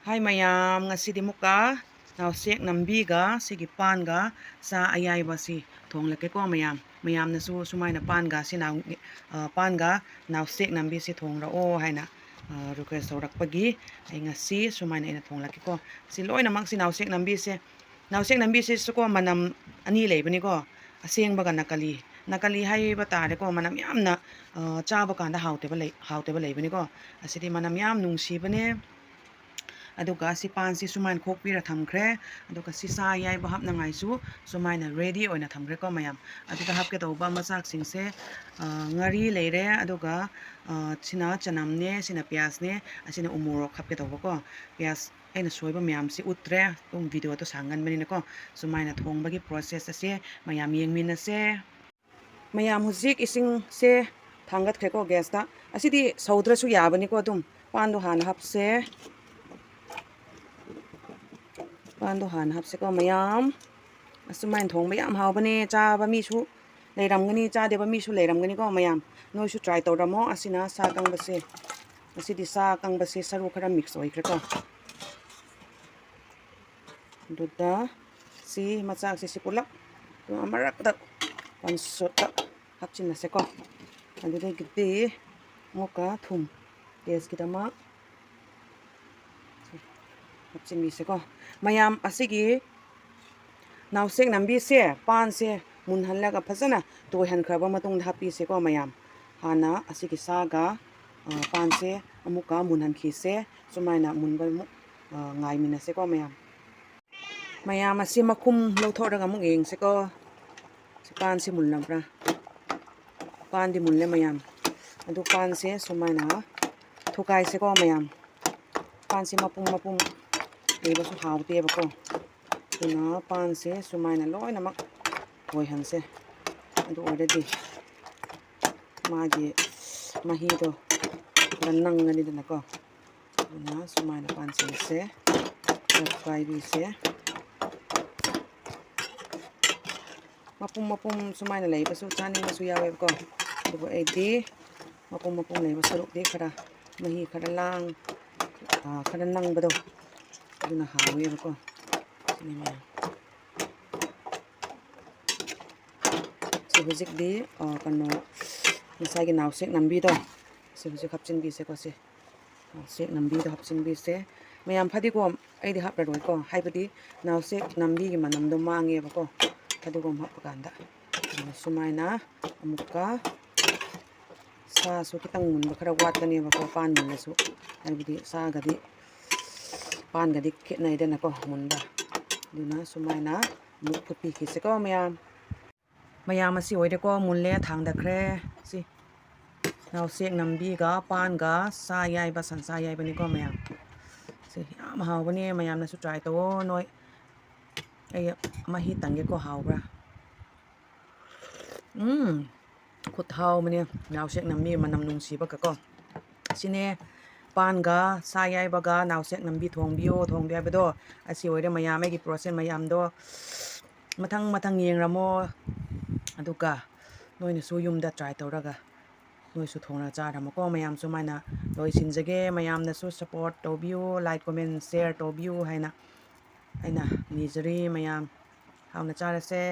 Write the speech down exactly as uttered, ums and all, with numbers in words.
ꯍꯥꯏ ꯃꯌꯥꯝ, ꯉꯁꯤꯗꯤ ꯑꯃꯨꯛꯀ ꯅꯥꯎꯁꯦꯛ ꯅꯝꯕꯤꯒ ꯁꯤꯒꯤ ꯄꯥꯟꯒ ꯁꯥ ꯑꯌꯥꯏꯕꯁꯤ ꯊꯣꯡꯂꯛꯀꯦꯀꯣ ꯃꯌꯥꯝ꯫ ꯃꯌꯥꯝꯅꯁꯨ ꯁꯨꯃꯥꯏꯅ ꯄꯥꯟꯒ ꯁꯤ ꯅꯥꯎ-, ꯑ, ꯄꯥꯟꯒ ꯅꯥꯎꯁꯦꯛ ꯅꯝꯕꯤꯁꯤ ꯊꯣꯡꯂꯛꯑꯣ ꯍꯥꯏꯅ, ꯑ, request ꯇꯧꯔꯛꯄꯒꯤ ꯑꯩ ꯉꯁꯤ ꯁꯨꯃꯥꯏꯅ ꯑꯩꯅ ꯊꯣꯡꯂꯛꯀꯦꯀꯣ꯫ ꯁꯤ ꯂꯣꯏꯅꯃꯛꯁꯤ ꯅꯥꯎꯁꯦꯛ ꯅꯝꯕꯤꯁꯦ, ꯅꯥꯎꯁꯦꯛ ꯅꯝꯕꯤꯁꯤꯁꯨꯀꯣ ꯃꯅꯝ ꯑꯅꯤ ꯂꯩꯕꯅꯤꯀꯣ, ꯑꯁꯦꯡꯕꯒ ꯅꯀꯂꯤ꯫ ꯅꯀꯂꯤ ꯍꯥꯏꯕ ꯇꯥꯔꯦꯀꯣ, ꯃꯅꯝ ꯌꯥꯝꯅ, ꯑ, ꯆꯥꯕ ꯀꯥꯟꯗ ꯍꯥꯎꯇꯦꯕ ꯂꯩ-, ꯍꯥꯎꯇꯦꯕ ꯂꯩꯕꯅꯤꯀꯣ꯫ ꯑꯁꯤꯗꯤ ꯃꯅꯝ ꯌꯥꯝ ꯅꯨꯡꯁꯤꯕꯅꯦ꯫ ꯑꯗꯨꯒ ꯁꯤ ꯄꯥꯟꯁꯤ ꯁꯨꯃꯥꯏꯅ ꯈꯣꯛꯄꯤꯔ ꯊꯝꯈ꯭ꯔꯦ꯫ ꯑꯗꯨꯒ ꯁꯤ ꯁꯥ ꯑꯌꯥꯏꯕ ꯍꯥꯞꯅꯉꯥꯏꯁꯨ ꯁꯨꯃꯥꯏꯅ ready ꯑꯣꯏꯅ ꯊꯝꯈ꯭ꯔꯦꯀꯣ ꯃꯌꯥꯝ꯫ ꯑꯗꯨꯗ ꯍꯥꯞꯀꯗꯧꯕ ꯃꯆꯥꯛꯁꯤꯡꯁꯦ, ꯑ, ꯉꯥꯔꯤ ꯂꯩꯔꯦ, ꯑꯗꯨꯒ, ꯑ, ꯁꯤꯅ ꯆꯅꯝꯅꯦ, ꯁꯤꯅ ꯄꯤꯌꯥꯁꯅꯦ, ꯑꯁꯤꯅ ꯎꯃꯣꯔꯣꯛ ꯍꯥꯞꯀꯗꯧꯕꯀꯣ꯫ ꯄꯤꯌꯥꯁ ꯑꯩꯅ ꯁꯣꯏꯕ ꯃꯌꯥꯝꯁꯤ ꯎꯠꯇ꯭ꯔꯦ, ꯑꯗꯨꯝ video ꯗꯣ ꯁꯥꯡꯒꯟꯕꯅꯤꯅꯀꯣ꯫ ꯁꯨꯃꯥꯏꯅ ꯊꯣꯡꯕꯒꯤ process ꯑꯁꯦ ꯃꯌꯥꯝ ꯌꯦꯡꯃꯤꯟꯅꯁꯦ꯫ ꯃꯌꯥꯝ ꯍꯧꯖꯤꯛ ꯏꯁꯤꯡꯁꯦ ꯊꯥꯡꯒꯠꯈ꯭ꯔꯦꯀꯣ gas ꯇ꯫ ꯑꯁꯤꯗꯤ ꯁꯧꯗ꯭ꯔꯁꯨ ꯌꯥꯕꯅꯤꯀꯣ, ꯑꯗꯨꯝ ꯄꯥꯟꯗꯣ ꯍꯥꯟꯅ ꯍꯥꯞꯁꯦ꯫ ꯄꯥꯟꯗꯣ ꯍꯥꯟꯅ ꯍꯥꯞꯁꯦꯀꯣ ꯃꯌꯥꯝ꯫ ꯑꯁꯨꯃꯥꯏꯅ ꯊꯣꯡꯕ ꯌꯥꯝ ꯍꯥꯎꯕꯅꯦ꯫ ꯆꯥꯕ ꯃꯤꯁꯨ ꯂꯩꯔꯝꯒꯅꯤ, ꯆꯥꯗꯕ ꯃꯤꯁꯨ ꯂꯩꯔꯝꯒꯅꯤꯀꯣ ꯃꯌꯥꯝ꯫ ꯅꯣꯏꯁꯨ try ꯇꯧꯔꯝꯃꯣ꯫ ꯑꯁꯤꯅ ꯁꯥ ꯑꯀꯪꯕꯁꯦ, ꯑꯁꯤꯗꯤ ꯁꯥ ꯑꯀꯪꯕꯁꯦ ꯁꯔꯨ ꯈꯔ mix ꯑꯣꯏꯈ꯭ꯔꯦꯀꯣ꯫ ꯑꯗꯨꯗ ꯁꯤ ꯃꯆꯥꯛꯁꯦ ꯁꯤ ꯄꯨꯂꯞ ꯑꯗꯨꯝ ꯃꯔꯛꯇ one shot ꯇ ꯍꯥꯞꯆꯤꯜꯂꯁꯦꯀꯣ꯫ ꯑꯗꯨꯗꯒꯤꯗꯤ ꯑꯃꯨꯛꯀ ꯊꯨꯝ taste ꯀꯤꯗꯃꯛ ꯍꯥꯞꯆꯤꯟꯕꯤꯁꯦꯀꯣ꯫ ꯃꯌꯥꯝ ꯑꯁꯤꯒꯤ ꯅꯥꯎꯁꯦꯛ ꯅꯝꯕꯤꯁꯦ ꯄꯥꯟꯁꯦ ꯃꯨꯟꯍꯜꯂꯒ ꯐꯖꯅ ꯇꯣꯏꯍꯟꯈ꯭ꯔꯕ ꯃꯇꯨꯡꯗ ꯍꯥꯞꯄꯤꯁꯦꯀꯣ ꯃꯌꯥꯝ꯫ ꯍꯥꯟꯅ ꯑꯁꯤꯒꯤ ꯁꯥꯒ, ꯑ, ꯄꯥꯟꯁꯦ ꯑꯃꯨꯛꯀ ꯃꯨꯟꯍꯟꯈꯤꯁꯦ꯫ ꯁꯨꯃꯥꯏꯅ ꯃꯨꯟꯕ ꯑꯃꯨꯛ, ꯑ, ꯉꯥꯏꯃꯤꯟꯅꯁꯦꯀꯣ ꯃꯌꯥꯝ꯫ ꯃꯌꯥꯝ ꯑꯁꯤ ꯃꯈꯨꯝ ꯂꯧꯊꯣꯛꯂꯒ ꯑꯃꯨꯛ ꯌꯦꯡꯁꯤꯀꯣ꯫ ꯁꯤ ꯄꯥꯟꯁꯤ ꯃꯨꯜꯂꯕ꯭ꯔꯥ? ꯄꯥꯟꯗꯤ ꯃꯨꯜꯂꯦ ꯃꯌꯥꯝ꯫ ꯑꯗꯨ ꯄꯥꯟꯁꯦ ꯁꯨꯃꯥꯏꯅ ꯊꯨꯒꯥꯏꯁꯦꯀꯣ ꯃꯌꯥꯝ꯫ ꯄꯥꯟꯁꯦ ꯃꯄꯨꯝ ꯃꯄꯨꯝ ꯂꯩꯕꯁꯨ ꯍꯥꯎꯇꯦꯕꯀꯣ꯫ ꯑꯗꯨꯅ ꯄꯥꯟꯁꯦ ꯁꯨꯃꯥꯏꯅ ꯂꯣꯏꯅꯃꯛ ꯇꯣꯏꯍꯟꯁꯦ꯫ ꯑꯗꯨ ꯑꯣꯏꯔꯗꯤ ꯃꯥꯒꯤ ꯃꯍꯤꯗꯣ ꯈꯔ ꯅꯪꯒꯅꯤꯗꯅꯀꯣ꯫ ꯑꯗꯨꯅ ꯁꯨꯃꯥꯏꯅ ꯄꯥꯟꯁꯤꯟꯁꯦ ꯈꯔ ꯊꯨꯒꯥꯏꯕꯤꯁꯦ꯫ ꯃꯄꯨꯝ ꯃꯄꯨꯝ ꯁꯨꯃꯥꯏꯅ ꯂꯩꯕꯁꯨ ꯆꯥꯅꯤꯡꯕꯁꯨ ꯌꯥꯎꯋꯦꯕꯀꯣ꯫ ꯑꯗꯨꯕꯨ ꯑꯩꯗꯤ ꯃꯄꯨꯝ ꯃꯄꯨꯝ ꯂꯩꯕ ꯁꯔꯨꯛꯇꯤ ꯈꯔ ꯃꯍꯤ ꯈꯔ ꯂꯥꯡ-, ꯑ, ꯈꯔ ꯅꯪꯕꯗꯣ ꯑꯗꯨꯅ ꯍꯥꯎꯋꯦꯕꯀꯣ꯫ ꯁꯤꯅꯤ ꯃꯌꯥꯝ꯫ ꯁꯤ ꯍꯧꯖꯤꯛꯇꯤ, ꯑ, ꯀꯩꯅꯣ, ꯉꯁꯥꯏꯒꯤ ꯅꯥꯎꯁꯦꯛ ꯅꯝꯕꯤꯗꯣ, ꯁꯤ ꯍꯧꯖꯤꯛ ꯍꯥꯞꯆꯤꯟꯕꯤꯁꯦꯀꯣ꯫ ꯁꯤ ꯅꯥꯎꯁꯦꯛ ꯅꯝꯕꯤꯗꯣ ꯍꯥꯞꯆꯤꯟꯕꯤꯁꯦ꯫ ꯃꯌꯥꯝ, ꯐꯗꯤꯒꯣꯝ ꯑꯩꯗꯤ ꯍꯥꯞꯂꯔꯣꯏꯀꯣ, ꯍꯥꯏꯕꯗꯤ ꯅꯥꯎꯁꯦꯛ ꯅꯝꯕꯤꯒꯤ ꯃꯅꯝꯗꯣ ꯃꯥꯡꯉꯦꯕꯀꯣ, ꯐꯗꯤꯒꯣꯝ ꯍꯥꯞꯄ ꯀꯥꯟꯗ꯫ ꯑꯗꯨꯅ ꯁꯨꯃꯥꯏꯅ ꯑꯃꯨꯛꯀ, ꯁꯥꯁꯨ ꯈꯤꯇꯪ ꯃꯨꯟꯕ ꯈꯔ ꯋꯥꯠꯀꯅꯦꯕꯀꯣ, ꯄꯥꯟ ꯃꯨꯜꯂꯁꯨ, ꯍꯥꯏꯕꯗꯤ ꯁꯥꯒꯗꯤ, ꯄꯥꯟꯒꯗꯤ ꯈꯦꯠꯅꯩꯗꯅꯀꯣ ꯃꯨꯟꯕ꯫ ꯑꯗꯨꯅ ꯁꯨꯃꯥꯏꯅ ꯑꯃꯨꯛ ꯐꯨꯠꯄꯤꯈꯤꯁꯦꯀꯣ ꯃꯌꯥꯝ꯫ ꯃꯌꯥꯝ, ꯑꯁꯤ ꯑꯣꯏꯔꯦꯀꯣ, ꯃꯨꯜꯂꯦ, ꯊꯥꯡꯗꯈ꯭ꯔꯦ꯫ ꯁꯤ ꯅꯥꯎꯁꯦꯛ ꯅꯝꯕꯤꯒ ꯄꯥꯟꯒ ꯁꯥ ꯑꯌꯥꯏꯕ, ꯁꯟꯁꯥ ꯑꯌꯥꯏꯕꯅꯤꯀꯣ ꯃꯌꯥꯝ꯫ ꯁꯤ ꯌꯥꯝ ꯍꯥꯎꯕꯅꯦ, ꯃꯌꯥꯝꯅꯁꯨ try ꯇꯧꯑꯣ ꯅꯣꯏ꯫ ꯑꯩ ꯃꯍꯤ ꯇꯪꯒꯦꯀꯣ, ꯍꯥꯎꯕ꯭ꯔꯥ? ꯎꯝ, ꯈꯨꯠ ꯍꯥꯎꯕꯅꯦ, ꯅꯥꯎꯁꯦꯛ ꯅꯝꯕꯤ ꯃꯅꯝ ꯅꯨꯡꯁꯤꯕꯒꯀꯣ꯫ ꯁꯤꯅꯦ ꯄꯥꯟꯒ ꯁꯥ ꯑꯌꯥꯏꯕꯒ ꯅꯥꯎꯁꯦꯛ ꯅꯝꯕꯤ ꯊꯣꯡꯕꯤꯌꯣ, ꯊꯣꯡꯕꯤꯌꯣ ꯍꯥꯏꯕꯗꯣ꯫ ꯑꯁꯤ ꯑꯣꯏꯔꯦ ꯃꯌꯥꯝ, ꯑꯩꯒꯤ process ꯃꯌꯥꯝꯗꯣ ꯃꯊꯪ ꯃꯊꯪ ꯌꯦꯡꯔꯝꯃꯣ꯫ ꯑꯗꯨꯒ ꯅꯣꯏꯅꯁꯨ ꯌꯨꯝꯗ try ꯇꯧꯔꯒ ꯅꯣꯏꯁꯨ ꯊꯣꯡꯅ ꯆꯥꯔꯝꯃꯨꯀꯣ꯫ ꯃꯌꯥꯝ ꯁꯨꯃꯥꯏꯅ ꯂꯣꯏꯁꯤꯟꯖꯒꯦ꯫ ꯃꯌꯥꯝꯅꯁꯨ support ꯇꯧꯕꯤꯌꯨ, like, comment, share ꯇꯧꯕꯤꯌꯨ ꯍꯥꯏꯅ ꯑꯩꯅ ꯅꯤꯖꯔꯤ꯫ ꯃꯌꯥꯝ ꯍꯥꯎꯅ ꯆꯥꯔꯁꯦ꯫